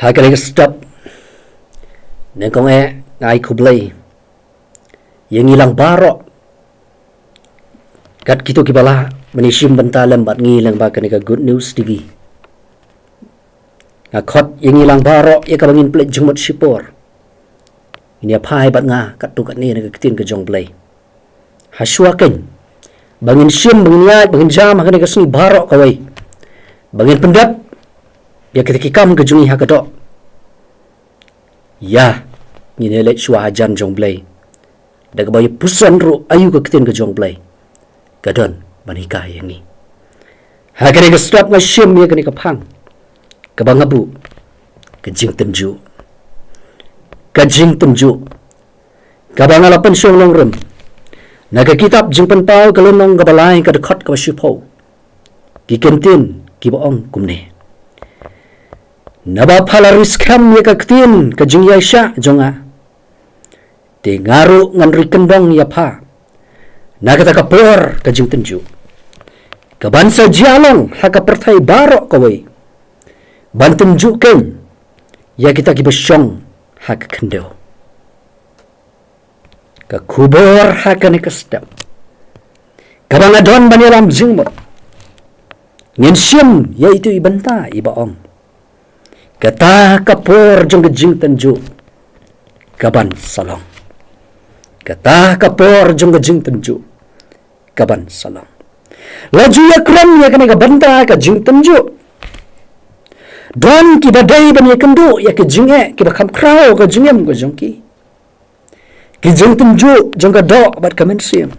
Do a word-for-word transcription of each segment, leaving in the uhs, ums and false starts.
Ha kane ka step, nyngkong eh nga ai khublei ïa ngi lang baroh, kat kito kiba lah ban ïashim bynta lem bad ngi lyngba kane ka Good News T V. Nga khot ïa ngi lang baroh ïa kaba ngin pynleit jingmut shipor. Ngin ïa phai bad nga katto katne na ka ktien ka jong U Blei. Ha shuwa keiñ ba ngin shim, ba ngin ïaid, ba ngin jam ha kane ka sngi baroh kawei, ba ngin pyndep ïa kita ki kam ka jong ngi ha ka doh, ïa, ngin ïa leit shuwa hajan jong U Blei da kaba ïa puson ruh aïu ka ktien ka jong U Blei ka don ban hikai ïa ngi. Ha kane ka step nga shim ïa kane ka phang kaba nga buh, ka jingtynjuh. Ka jingtynjuh kaba nga la pynshong nongrim na ka kitab Jingpynpaw ka lynnong kaba lai, ka dkhot kaba shiphew. Ki kyntien kiba ong kumne: Naba pha la ri skhem ïa ka ktien ka jingïaishah jong nga, te nga ruh ngan ri kyndong ïa pha na kata ka por ka jingtynjuh, kaban sa jia long ha ka pyrthei baroh kawei, ban tynjuh keiñ ïa kita kiba shong ha ka khyndew. Ka khubor ha kane ka step kaba nga don ban ïalam jingmut, ngin shim ïa itu i bynta iba ong: Kata ka por jong ka jingtynjuh kaban sa long. Kata ka por jong ka jingtynjuh kaban sa long. La ju ïakren ïa kane ka bynta ka jingtynjuh. Don kiba dei ban ïakynduh ïa ki jingeh kiba kham khraw ka jingim ka jong ki, ki jingtynjuh jong ka doh bad ka mynsiem.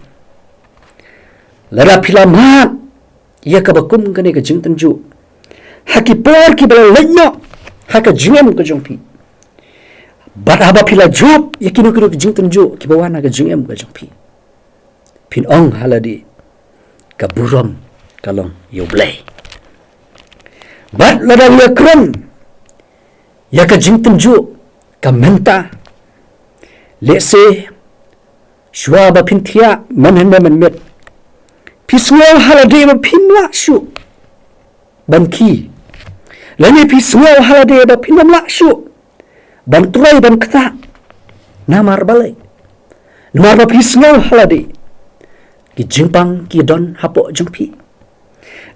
Lada phi la mad ïa kaba kum kane ka jingtynjuh ha ki por kiba la leit noh ha ka jingim ka jong phi, bad haba phi la jop ïa kino kino ki jingtynjuh kiba wan ha ka jingim ka jong phi, phin ong ha lade, ka burom ka long ïa U Blei. Bad lada ngi ïakren ïa ka jingtynjuh ka mynta, lehse shuwa ba phin thiah mynhynne mynmiet, phi sngew ha lade ba phim lah shuh ban khie, lane phi sngew ha lade ba phin ym lah shuh ban trei ban ktah. Namar balei? Namar ba phi sngew ha lade ki jingpang ki don hapoh jong phi,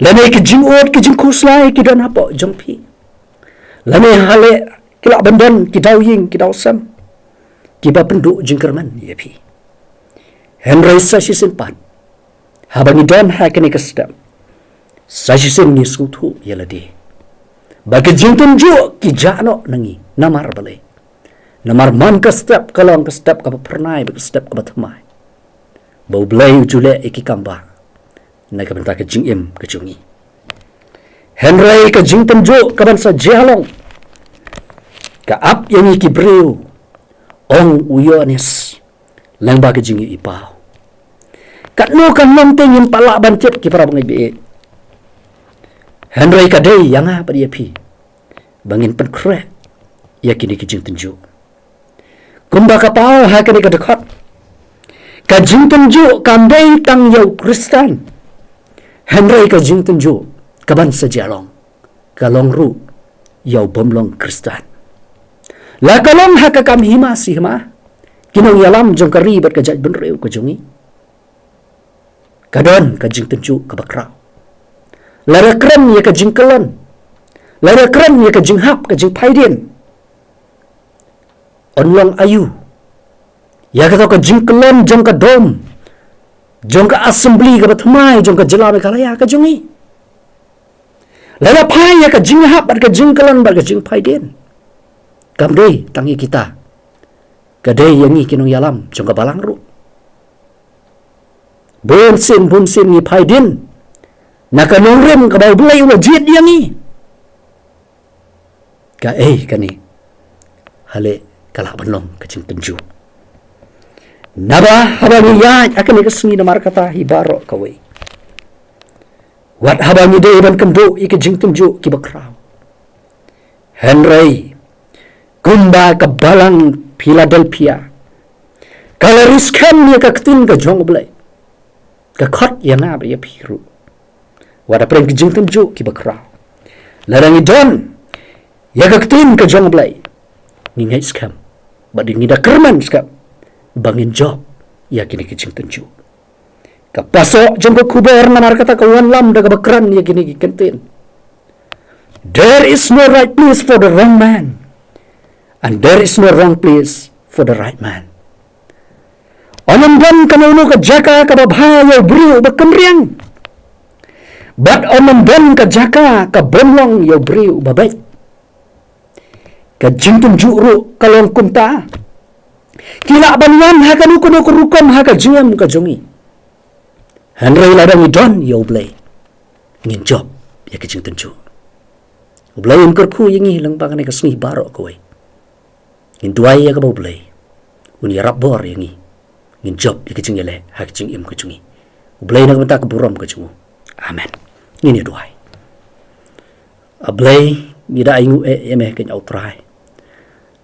lane ki jingud ki jingkhuslai ki don hapoh jong phi, lane haleh ki lah ban don ki daw ïing ki daw sem kiba pynduh jingkyrmen ïa phi. Hynrei sa shisien pat, haba ngi don ha kane ka step, sa shisien ngi sngewthuh ïa lade ba ki jingtynjuh ki jah noh na ngi. Namar balei? Namar man ka step ka long ka step kaba phyrnai bad ka step kaba thymmai, ba U Blei u ju leh ïa ki kam ba na ka bynta ka jingim ka jong ngi. Hynrei ka jingtynjuh kaban sa jia long ka ap ïa ngi ki briew, ong u Ïoannis lyngba ka jingïohi paw. Katno kan long te ngim pat lah ban tip, ki para bangeit ba ïeit, hynrei ka dei ïa nga bad ïa phi ba ngin pynkhreh ïa kine ki jingtynjuh. Kumba ka paw ha kane ka dkhot, ka jingtynjuh kam dei tang ïa u Khristan, hynrei ka jingtynjuh kaban sa jia long ka long ruh ïa u bym long Khristan. La ka long ha ka kam hima sihma, ki nongïalam jong ka ri bad ka jaitbynriew ka jong ngi, ka don ka jingtynjuh kaba khraw. Lada kren ïa ka jingkyllon, lada kren ïa ka jinghap ka jingphaidien, yn long aïu ïa kato ka jingkyllon jong ka dom, jong ka assembly kaba thymmai jong ka jylla Meghalaya ka jong ngi? Lada phai ïa ka jinghap bad ka jingkyllon bad ka jingphaidien, kam dei tang ïa kita, ka dei ïa ngi ki nongïalam jong ka balang ruh. Bun sien bun sien ngi phaidien na ka nongrim kaba U Blei u la jied ïa ngi. Kaei kane? Haleh ka lah ban long ka jingtynjuh. Naba haba ngi ïaid ha kane ka sngi, namar kata hi baroh kawei, wat haba ngi dei ban kynduh ïa ki jingtynjuh kiba khraw, hynrei kumba ka balang Philadelphia ka la ri skhem ïa ka ktien ka jong U Blei, ka khot ïa nga bad ïa phi ruh, wat hapdeng ki jingtynjuh kiba khraw, lada ngi don Ïa ka ktien ka jong U Blei ngi ngeit skhem, bad ngi da kyrmen skhem ba ngin jop ïa kine ki jingtynjuh. Ka pasoh jong ka khubor namar kata ka wanlam da kaba kren ïa kine ki kyntien: There is no right place for the wrong man, and there is no wrong place for the right man. Ym don kano kano ka jaka kaba bha ïa u briew uba kynriang, bad ym don ka jaka ka bym long ïa u briew uba beit. Ka jingtynjuh ruh ka long kumta. Ki lah ban wan ha kano kano ka rukom ha ka jingim ka jong ngi. Hynrei lada ngi don ïa U Blei, ngin jop ïa ka jingtynjuh. U Blei un kyrkhu ïa ngi lyngba kane ka sngi baroh kawei. Ngin duwai ïa kaba U Blei un ïarap bor ïa ngi, ngin jop ïa ka jingïaleh ha ka jingim ka jong ngi. U Blei na ka bynta ka burom ka jong u. Amen. Ngin ïa duwai. A Blei, ngi da ainguh eh ïa me kane U Trai,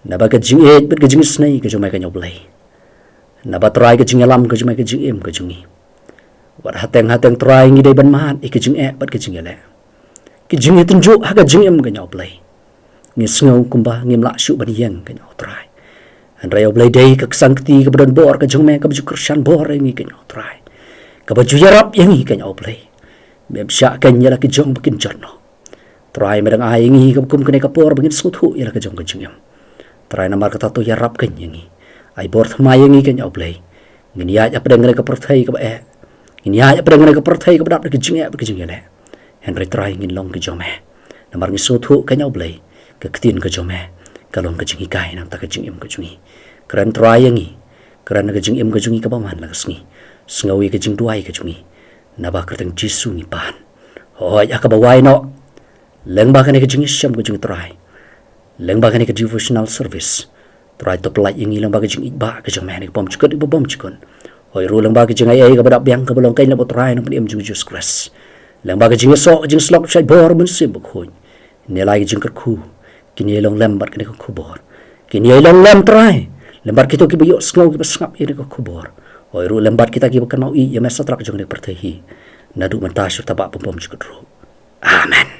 naba ka jingïeit bad ka jingisynei ka jong me kane U Blei, naba Trai ka jingïalam ka jong me ka jingim ka jong ngi. Wat hateng hateng Trai ngi dei ban mad ïa ka jingeh bad ka jingïaleh, ka jingïatynjuh ha ka jingim kane U Blei. Ngi sngew kumba ngim lah shuh ban ïeng kane U Trai. Hynrei U Blei dei ka ksangkti kaba don bor ka jong me, kaba ju kyrshan bor ïa ngi kane U Trai, kaba ju ïarap ïa ngi kane U Blei. Mem shah kane ïa la ki jong ba kin jot noh. Trai, me dang ai ïa ngi kaba kum kane ka por ba ngin sngewthuh ïa la ka jong ka jingim. Trai, namar kata to ïarap kane ïa ngi. Ai bor thymmai ïa ngi kane U Blei. Ngin ïaid hapdeng kane ka pyrthei kaba eh, ngin ïaid hapdeng kane ka pyrthei kaba dap da ka jingeh bad ka jingïaleh. Hynrei Trai, ngin long ki jong me, namar ngi sngewthuh kane U Blei, ka ktien ka jong me ka long ka jinghikai na ka bynta ka jingim ka jong ngi. Kren Trai ïa ngi, kren na ka jingim ka jong ngi kaba man la ka sngi. Sngew ïa ka jingduwai ka jong ngi, naba kyrteng Jisu ngi pan. Hooid, ha kaba wai noh, lyngba kane ka jingïashem ka jong ngi Trai, lyngba kane ka devotional service, Trai, to pyllait ïa ngi lyngba ka jingïeit ba ka jong me ha kaba bymjukut, kaba bymjukut. Hooid ruh lyngba ka jingaiei kaba dap biang kaba long kane lem, Trai, na ka bynta ka jong u Jisu Khrist, lyngba ka jingïasoh, ka jingslok shaid bor Mynsiem Bakhuid. Ngi ïa la ka jingkyrkhu, kin ïa long lem bad kane ka khubor. Kin ïa long lem Trai lem bad kito kiba ïohsngew, kiba sngap ïa kane ka khubor. Hooid ruh lem bad kita kiba kynmaw ïa me Satrak jong kane ka pyrthei hi, naduh mynta shuh sha kaba bym bymjukut ruh. Amen.